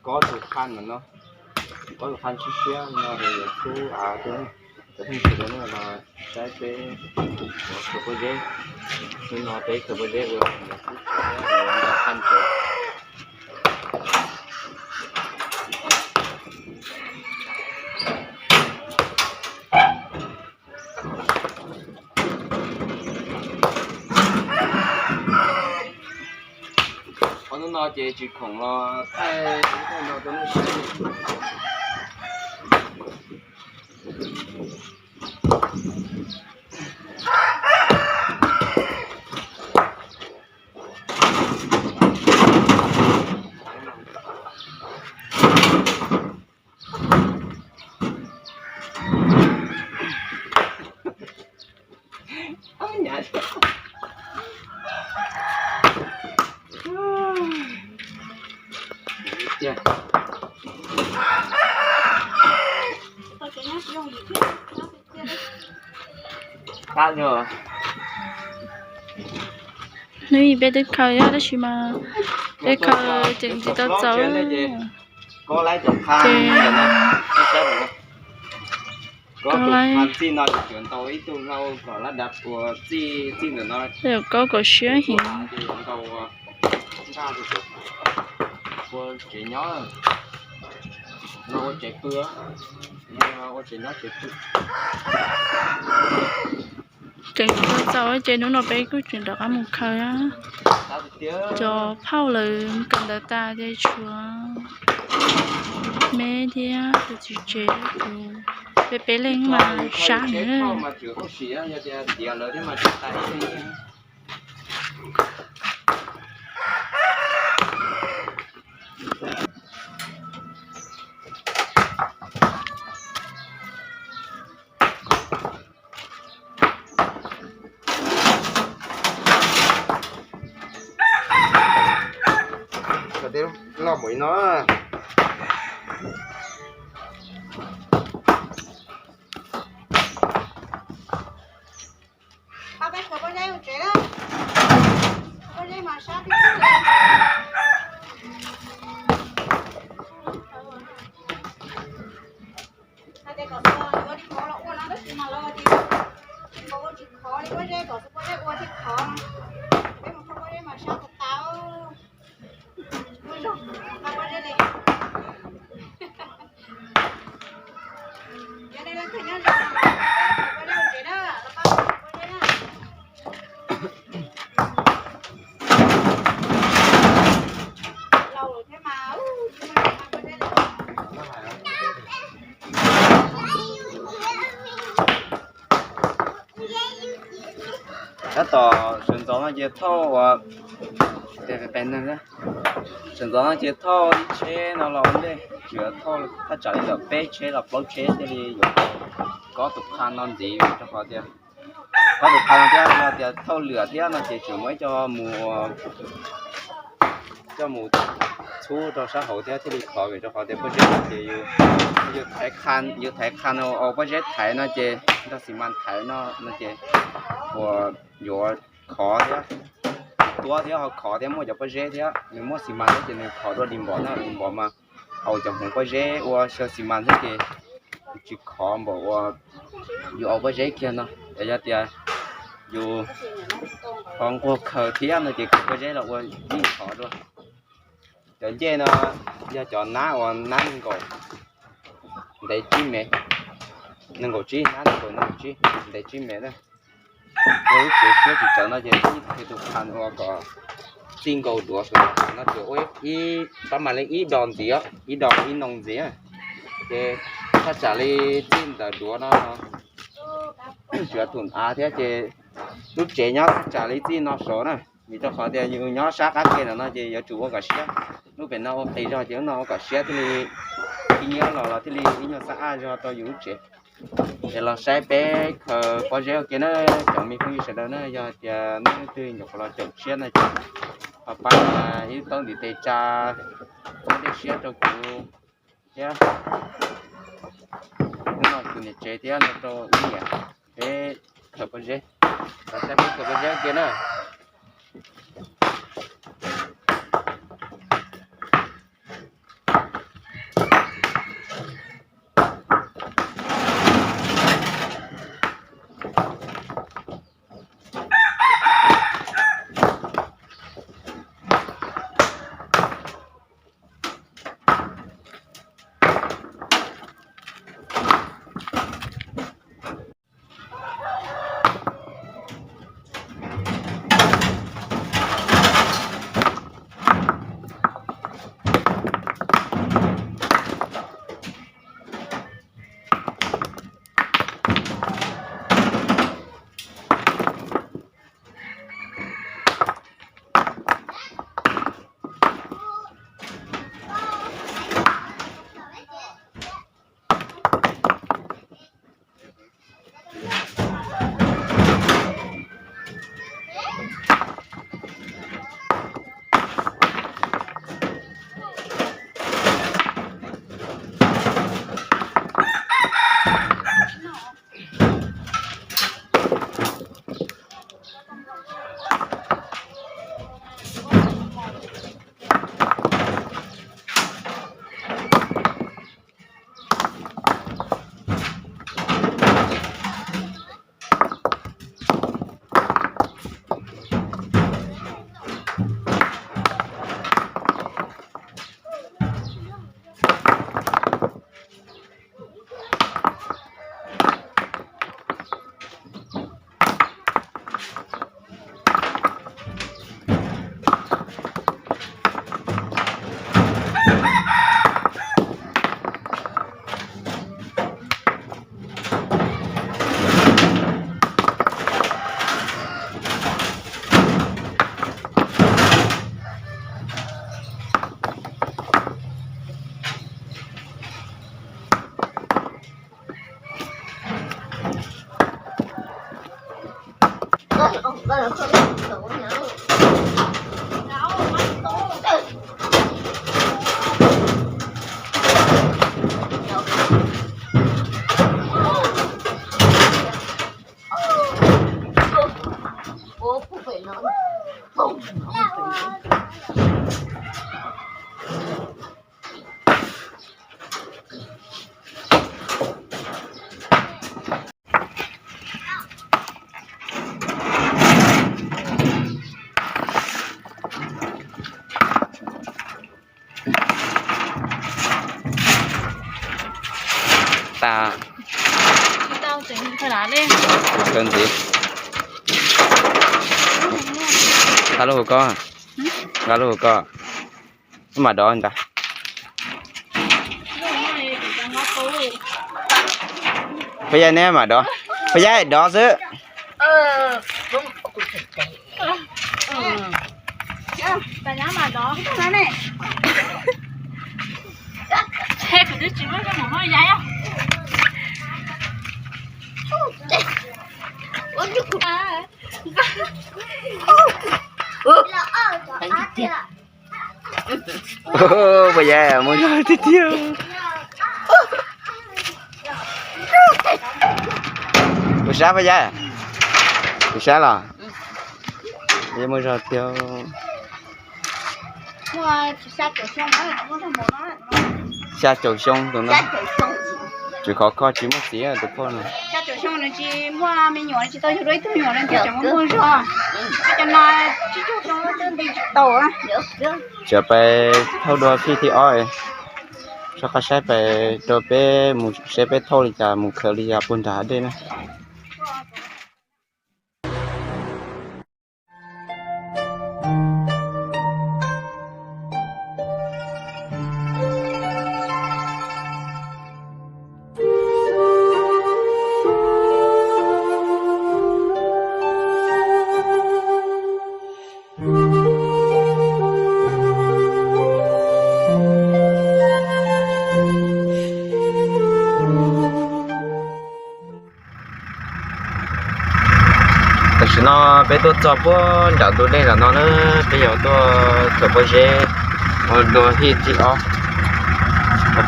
kob tus qhab no, kob tus qhab siab siab no es yuav txhub av rau cov phooj ywg no los saib peb khaws pob zeb. Hnub no peb khaws pob zeb ua txhub av rau cov phooj ywg. Qhov hnub no ces tsis khoom los thaij no rau nej saib. Hnub ib peb twb khaws tab sis mas peb khaws tseem tsis tau txaus. Kob laib txij no yuav ntau ib tug hlau kom lab dav ua txij ntawm no. Kob kom siab heev. Ua tsev nyob, ua tsev pw, ua tsev nyob tsev pw. Tseem tsis tau txaus ces hnub no peb kuj tseem rov qab mus khaws cov phauj lawv kawm ntawv tas ces tshuav me thiab tus txiv tsev, peb peb leeg mas sab na. Loj mus li no. Hais tias kom ua li khov los ua no tab sis mas lawv tias tsis nkaus ua tsis khov li pob zeb, kom pob zeb ua thiaj khov no. Peb mus kho pob zeb mas sab tas tas. Muaj zog, qa pob zeb li. Yog nej leej twg nyob zoo, pob zeb ua tsev na, los pab pob zeb na. Laus lawm thiab mas, tsis muaj qa pob zeb li. Tab tom sawv ntxov no ces thauj ua, sawv ntxov no ces thauj ib tsheb no los ua ntej, tsis thauj thaj tsam li ntawm peb tsheb los plaub tsheb thiaj li yuav kob tus qha no ntxiv, rau qhov tias kob tus qha no thiab yog tias thauj lwam thiab no ces tseem muaj ib co mus, coj mus txhub rau sab hauv thiab thiaj li khov, vim rau qhov tias pob zeb no ces yus thaiv qha, yus thaiv qha no, pob zeb thaiv no ces nrog xi mas thaiv no no ces uas yuav khov thiab, tuab thiab ho khov thiab, muaj cov pob zeb thiab nws muaj xi mas thiab ces nws khov dua li npom na, li npom mas hauv cov hmoov pob zeb ua xyaw xi mas thiab ces tsis khov npaum uas yus ua pob zeb kiag no. Yog tias yus ho nquag khaws thiab no ces khaws pob zeb los ua yeej khov dua. Cov ncej no yog cov nab uas nab nees nkaum ntev tsib mev, nees nkaum tsib, nab nees nkaum nees nkaum tsib, ntev tsib mev na. Ua lub tsev siab tsis tsawv no ces ib tus qha ua kom txij nkaus duav no ces ua ib pab mas li ib dos ntxiv, ib dos ib noo ntxiv. Ces thaj tsam li txij ntawm duav no tsuav thum av thiab ces lub tsev nyob thaj tsam li txij no saud na. Vim rau qhov tias yus nyob sab qab ke ntawm no ces yuav tsum ua kom siab. Lub pem no ua qis zog ces lub no ua kom siab thiaj li ib nyuag los los thiaj li ib nyuag xab aj zog rau yus lub tsev. Es los saib peb khaws pob zeb ua ke na, cov me phooj ywg sawv daws na, yog tias nej leej twg nyuam qhuav los caum tshiab no ces ho pab ib lub taub ntiv tes tsa, muab dej siab rau kuv thiab, hnub no kuv niam tsev thiab nrog rau ib niam peb khaws pob zeb. Los saib peb khaws pob zeb ua ke na. Tas. Khaws ntxiv. Nqa lub hauv ko. Nqa lub hauv ko. Wb mam dov ntag. Peb yaig neb mam dov. Peb yaig dov xwb. Pog Yaib muaj zog tiag tiag. Kuv sab Pog Yaib, kuv sab los. Pog Yaib muaj zog tiag. Xya caum xyoo tus no. Tsis khov kho tsis muaj txiv tus phauj no. Xya caum xyoo nws tsis muaj me nyuam, tsis tau yug dua ib tug me nyuam, nws tseem muaj zog. Cov no tsib caug xyoo twb nti tsis tau. Tseem pais thauj dua fij thib ob, soj qab saib pais rau peb mus saib peb thauj li cas mus khaws li cas puag nram hav dej na. Tam sim no peb tuaj txog puag nram ntug dej nram no na, peb yuav tuaj khaws pob zeb ua dua fij thib ob.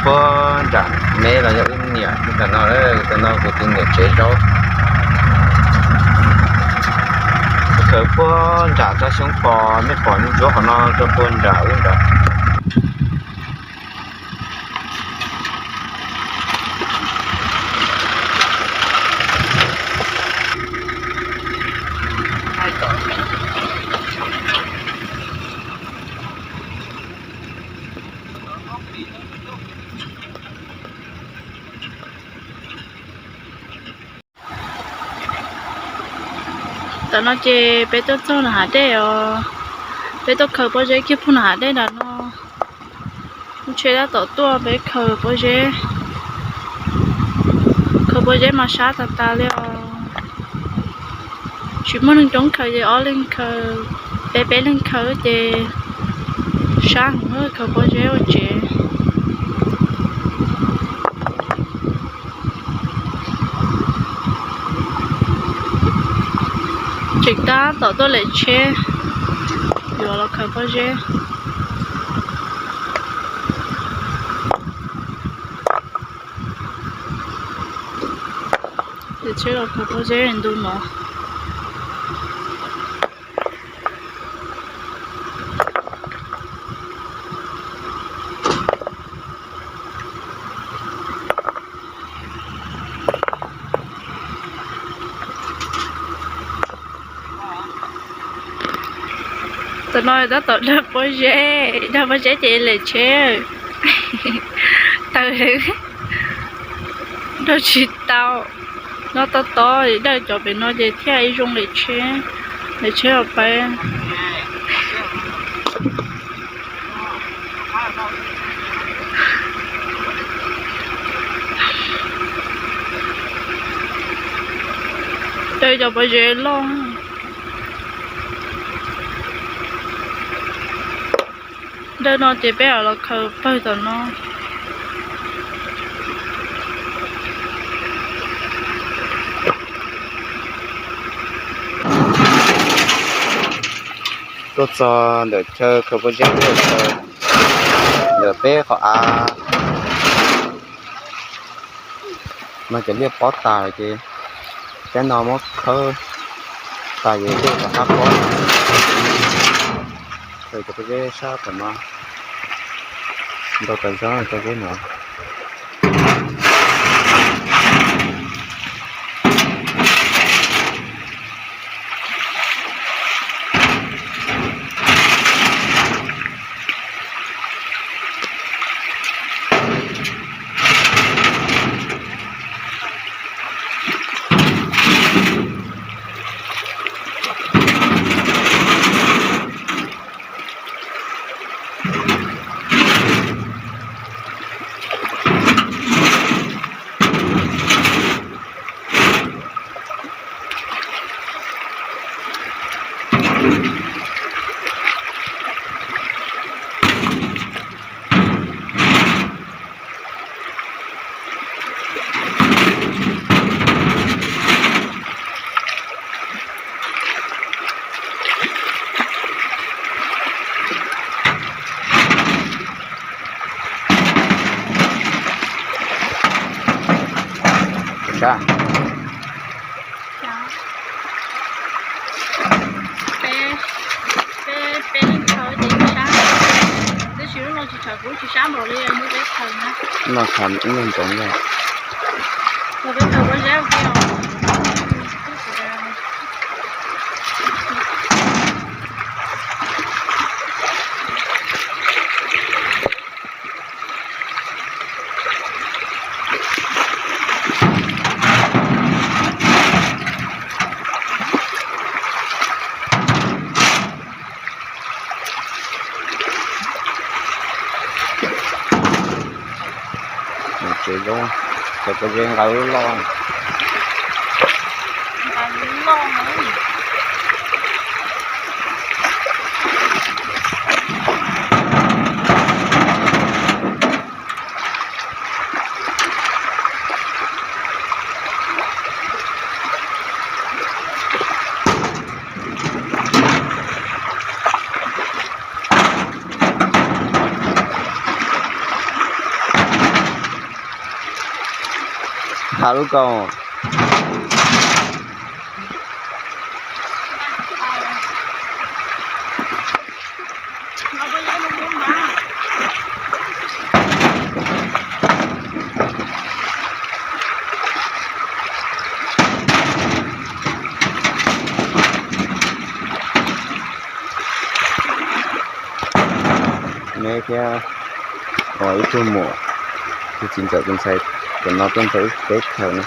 Puag nram me los yog wb niam tam no, tam no kuv tus niam tsev zaub. Khaws puag nram tsob xyoob pos nej pom ntsuab qhov no rau puag nram ub nrad. Tam no ces peb tuaj txog nram hav dej os, peb tuaj khaws pob zeb kiag puag nram hav dej nram no. Tsheb tab tom tuaj peb khaws pob zeb, khaws pob zeb mas sab tas tas li os. Tsis muaj neeg coob khaws ces ob leeg khaws, peb peb leeg khaws ces sab heev, khaws pob zeb ua tsev. Tseem tab tom tuaj lem tsheb yuav los khaws pob zeb. Lem tsheb los khaws pob zeb ntu no. Tam no tab tom dawj pob zeb, dawj pob zeb ces lem tsheb. Taws heev, dawj tsis tau. Noj tob tob, dawj cov pem no ces thiaj ib zoo lem tsheb, lem tsheb los peb. Dawj cov pob zeb loj. Dawj no ces peb los khaws pawg tom no. Tuaj txog ntawm chaw khaws pob zeb, ntawm peb qhov av no cov liaj pob tas lawm ces cov no muab khawb tas ces tej tom qab pob. Khaws cov pob zeb sab tom no, ntau tas zog cov zeb no. Sab. Peb, peb, peb leeg khaws ces sab. Tab sis lub no tsis tshawv, kuv tsis sab npaum li lub peb khaws na. No tshawv ib nyuag ntsoov na. Los peb khaws pob zeb ua ke os. Tsev zoo, cov pob zeb nqa lub loj. Hav lub kaus. Neb thiab ib tug muam, tus txiv ntxawm tus ntxhais, cov no tuaj nrog wb peb khaws na.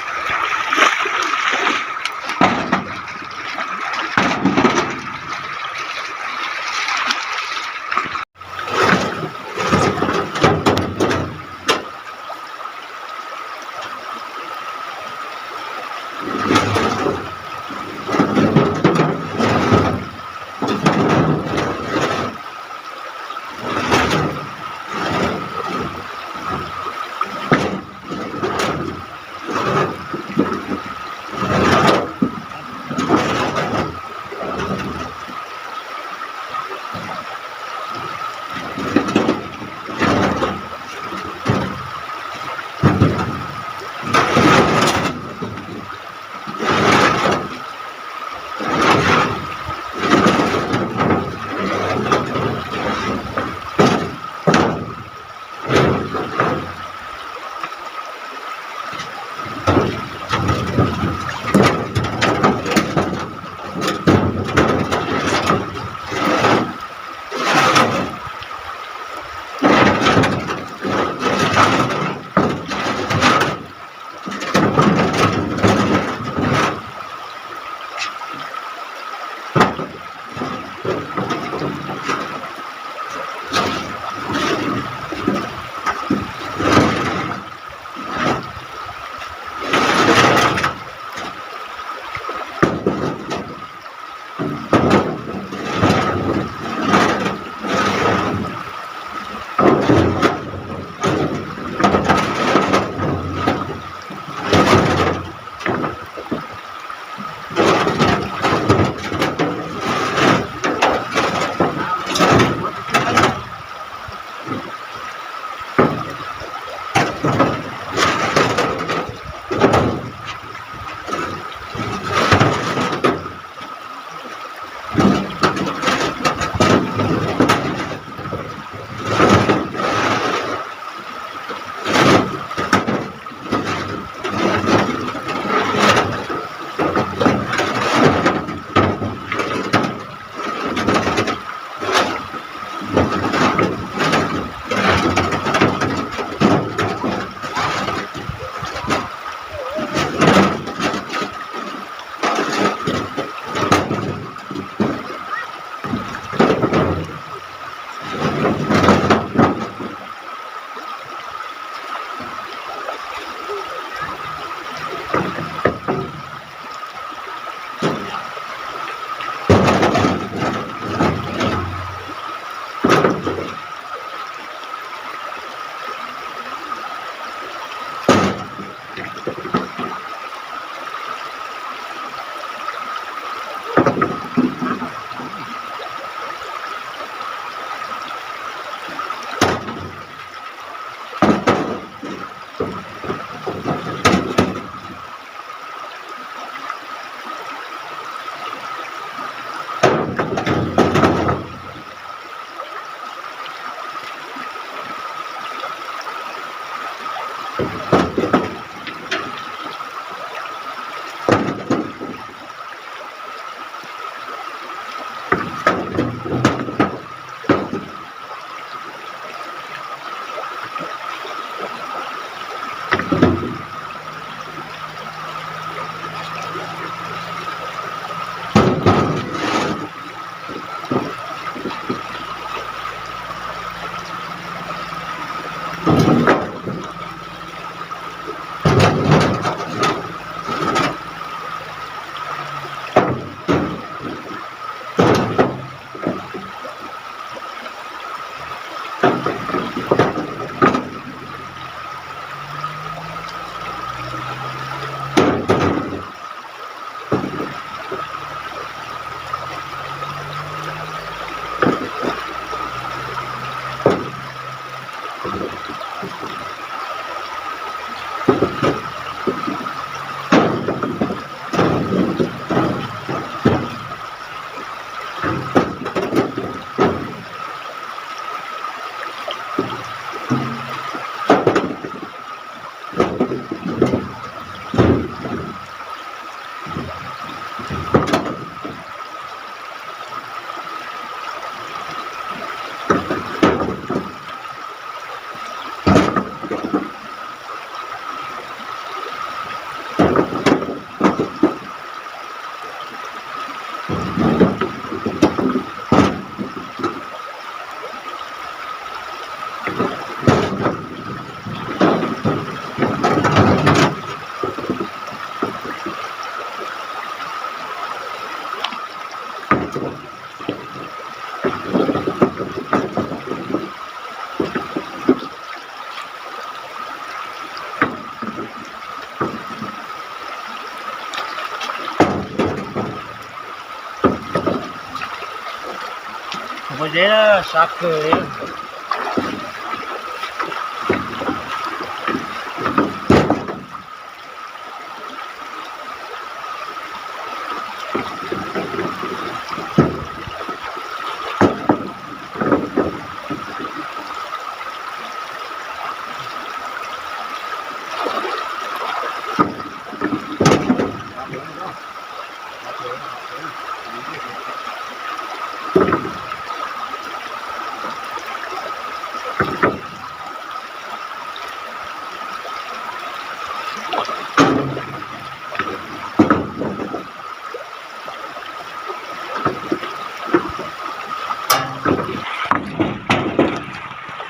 Pob zeb sab kawg li.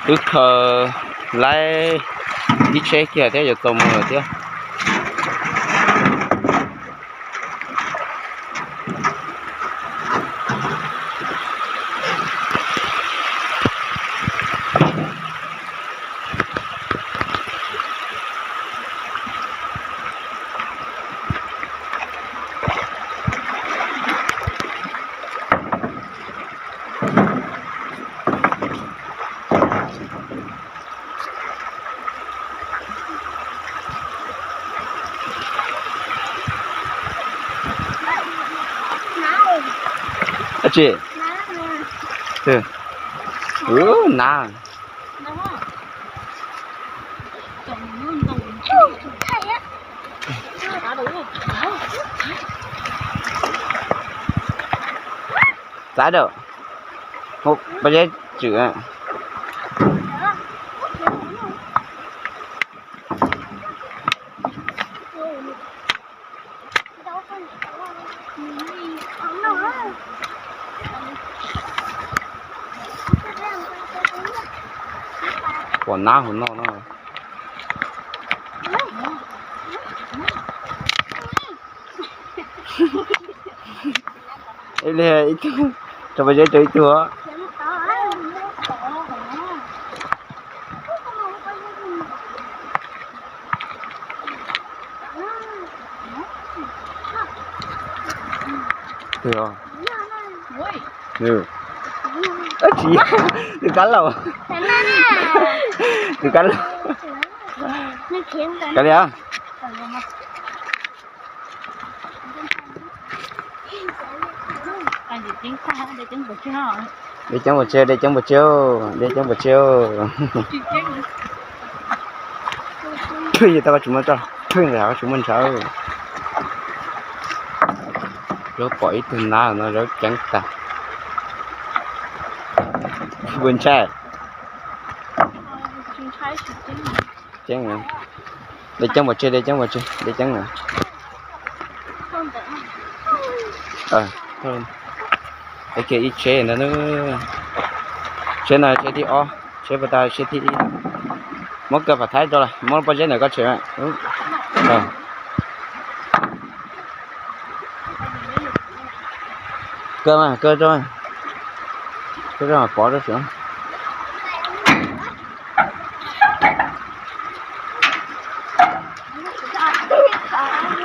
Wb khaws laib ib tsheb kiag thiab yuav txaus mus lawm thiab. Ab tsi, na, txav dawm, pob zeb tswm. Pom nab hauv no no. Li ib tug, rau pob zeb rau ib tug. Tsis, tus kab laus, tus kab laus. Kav liam. Dej coob npaum tsi, dej coob npaum tsi, dej coob npaum tsi. Twb yog tau tsis muaj tso, twb nqis tsis muaj ntshav. Zaub pom ib tug nab no zaub ceev tag. Ua ntshai. Ceeb, dej coob npaum tsi, dej coob npaum tsi, dej ceeb na. Kiag ib tsheb ntawd, tsheb no tsheb thib ob, tsheb puas tas tsheb thib ib. Muab kawg pam thaib rau lawm, muab pob zeb ntawm koj tshem. Kawg mas, kawg rau, kawg rau pov rau saum.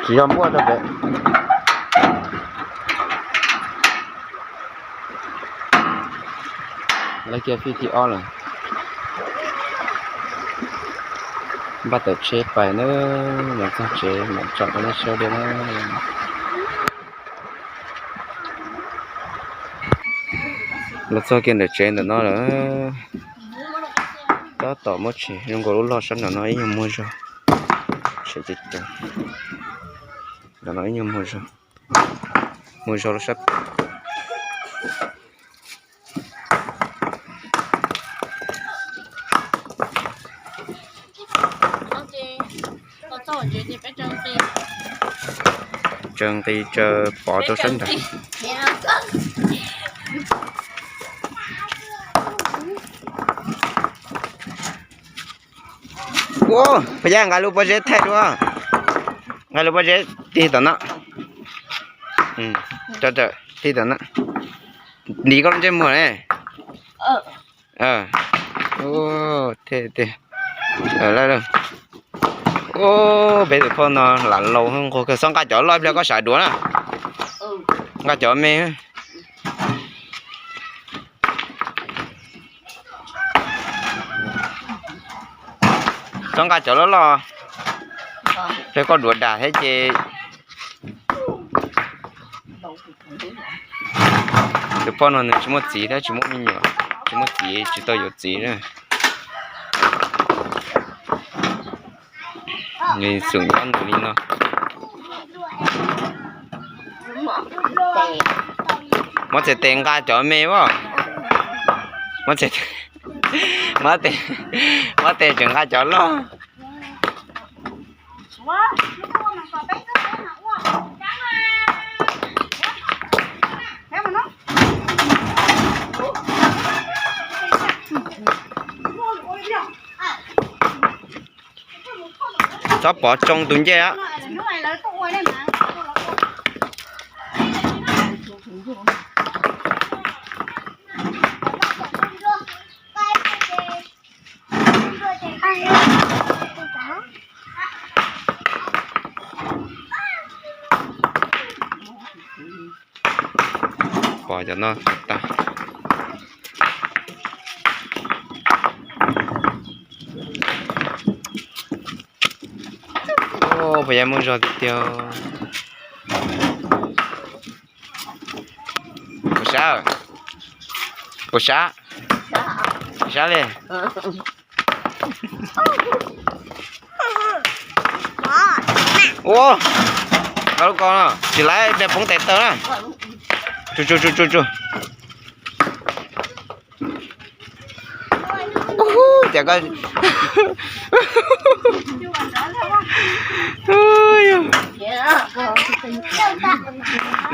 Tsis yog npuaj rau pem. Lawv kiag fij thib ob lawm. Npaj tawm tsheb pais na, los txog tsev mam tsom rau nej saib dua na. Los txog kiag ntawm tsev ntawm no lawm. Tab tom muab tshem zoo nkaus lub loj sab nram no ib nyuag muag zog. Tshem ces ntawm no ib nyuag muag zog. Muag zog lub sab. Tsaws nqis tsaws pov rau sab nrad. Ua, puas yog nqa lub pob zeb thaij dua. Nqa lub pob zeb tig tom no. Tig tom no. Ntim koj lub ntsej muag ne. Ua, peb tus phauj no lam laus nquag kawg, txhob nqa cov loj ib pliag koj sawv duav na. Nqa cov me. Txhob nqa cov loj loj, pliag koj duav dag thiab ces. Tus phauj no nws tsis muaj txiv thiab tsis muaj me nyuam, tsis muaj txiv tsis tau yuav txiv na. Nws xum nyob ntawm li no. Muab txhais tes nqa cov me as. Muab tes, muab tes tseem nqa cov loj. Txhob pov tsoo tus ncej a. Pov cov no tag. Puas yog muaj zog tiag tiag. Puas sab? Puas sab? Sab li. Ua, koj lub ko no tsis laib ib pliag poob tes taw na. Tsuj tsuj tsuj tsuj tsuj. Cas koj,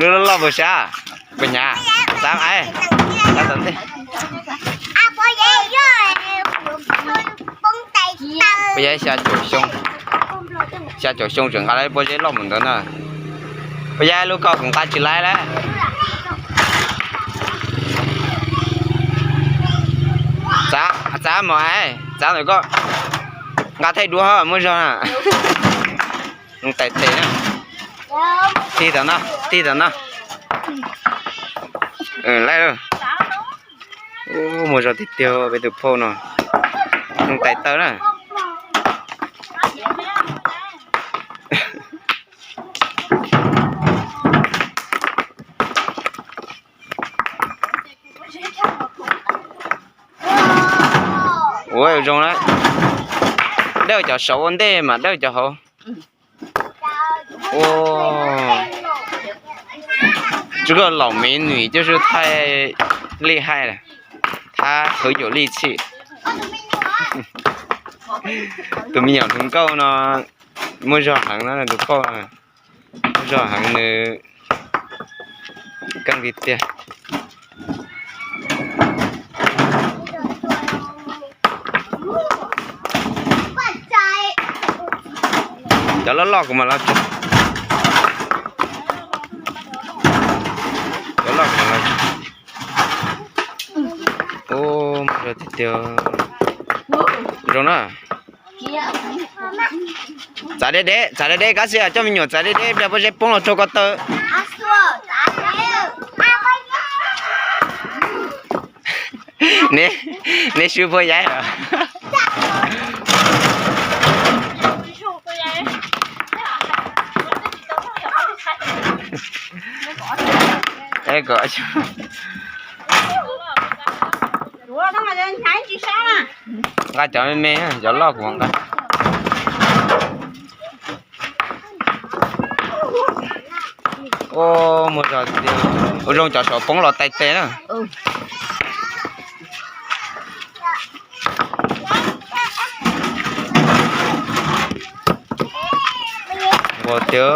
lub loj loj puas sab? Puas hnyav? Xav ai, xav tom ntej. Puas yog xya caum xyoo, xya caum xyoo tseem nqa lawv pob zeb loj mus ntawd na. Puas yog lub ko kuv nqa tsis laib lawm. Txav, txav mos, txav ntawm koj. Nqa thaij duab muaj zog na. Tais tes na. Tig tam no, tig tam no. Laij, muaj zog tiag tiag peb tus phauj no. Tais taw na. Ua zoo na. Dawj cov saud ua ntej mas dawj cov hauv. Ua, 这个老美女就是太厉害了，她很有力气。Tus me nyuam hluas nkauj no muaj zog heev na, tus phauj no muaj zog heev, nws keej tiag tiag. Cov loj loj kuv mam los tso. Cov loj kuv mam los tso. Ub, muaj zog tiag tiag. Zoo na. Txav deb deb, txav deb deb, kab xi coj me nyuam txav deb deb, pliag pob zeb poob los raug ko taw. Neb swb puab yaib lawm. Nqa cov me me, cov loj kuv nqa. Ua, muaj zog tiag. Ua zoo cov saum poob los tais tes na. Ua tiag,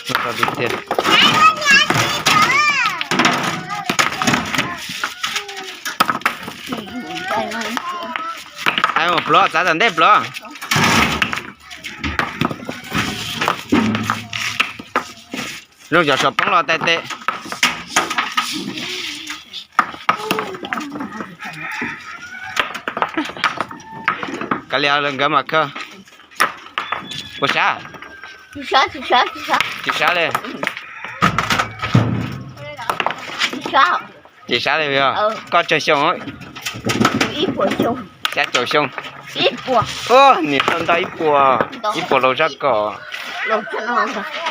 muaj zog tiag tiag. Mus pluav, txav tom ntej pluav. Zoo cov saum poob los tais tes. Kav liam nkawd mam khawb. Puas sab? Tsis sab li. Tsis sab li os. Koj tsawg xyoo? Xya caum xyoo. Ub, niam tau ntau ib puas, ib puas laus zaj kom.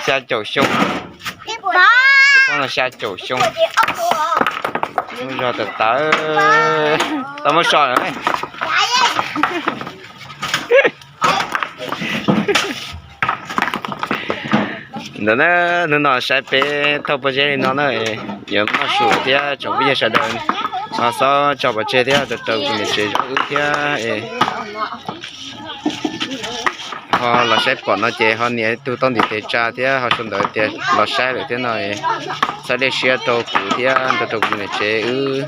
Xya caum xyoo. Tus phooj no xya caum xyoo. Muaj zog tawv tawv. Tau muab so lawm. Ntawd na, hnub no saib peb thauj pob zeb li no na, yuav noj su thiab tsoom phooj ywg sawv daws ho txhob tso pov tseg thiab rau rau kuv niam tsev zov wb thiab. Ho los saib pom no ces ho nias ib tug taub ntiv tes tsa thiab ho sau ntawv tias los saib lawm thiab no, txhawb dej siab rau kuv thiab nrog rau kuv niam tsev wb.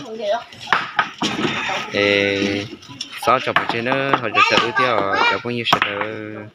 Es txhob tso pov tseg na, ho rau rau wb thiab os cov phooj ywg sawv daws.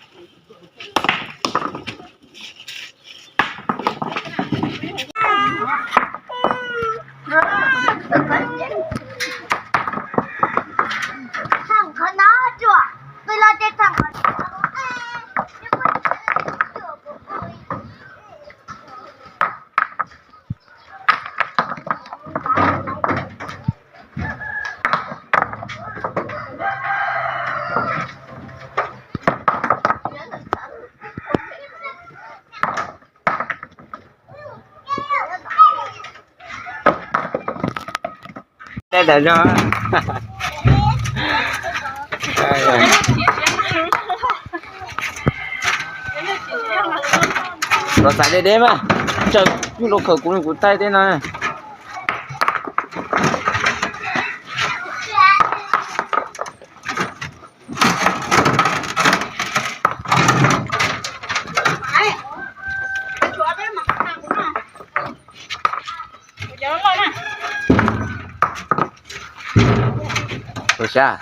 Tej tas zog. Los xav deb deb mas, tsaws yug los khawm kuv kuv taij tej no. Ua sab.